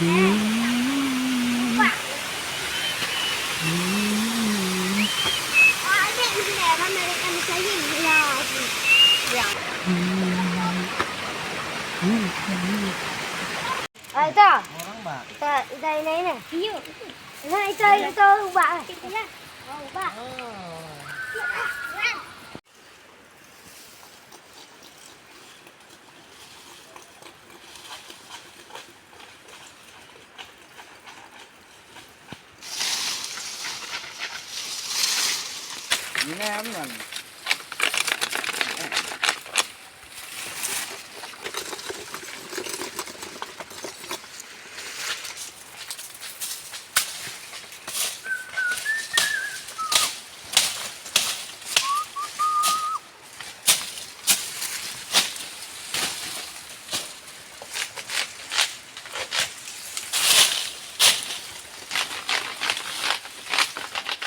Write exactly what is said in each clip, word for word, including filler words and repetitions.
Ah, ito. Ito, ito, ito, ito. Ito, ito, ito, uba. Uba.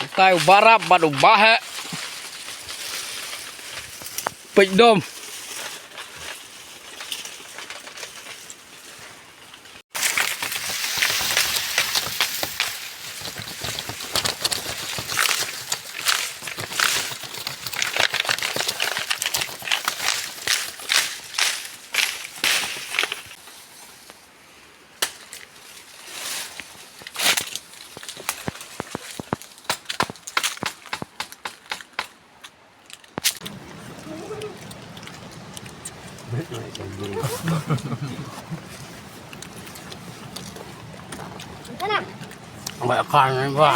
Utai u barap bad u bahek. Peit dom. Ba kan ba.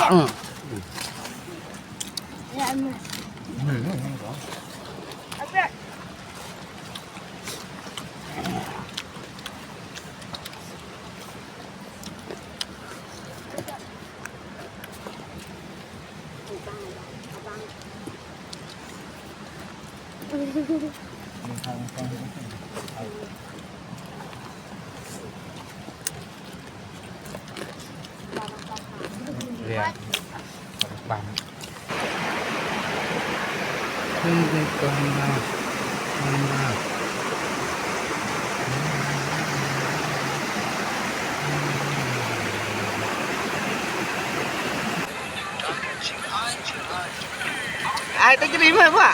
Ai, ta kri ma ba.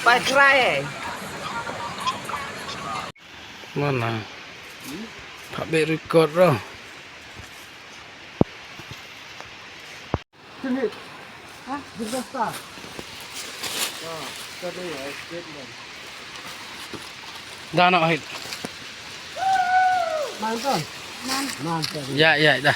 Ba krai. Mana? Pha be record ro. Da na hit. Ya, ya, da.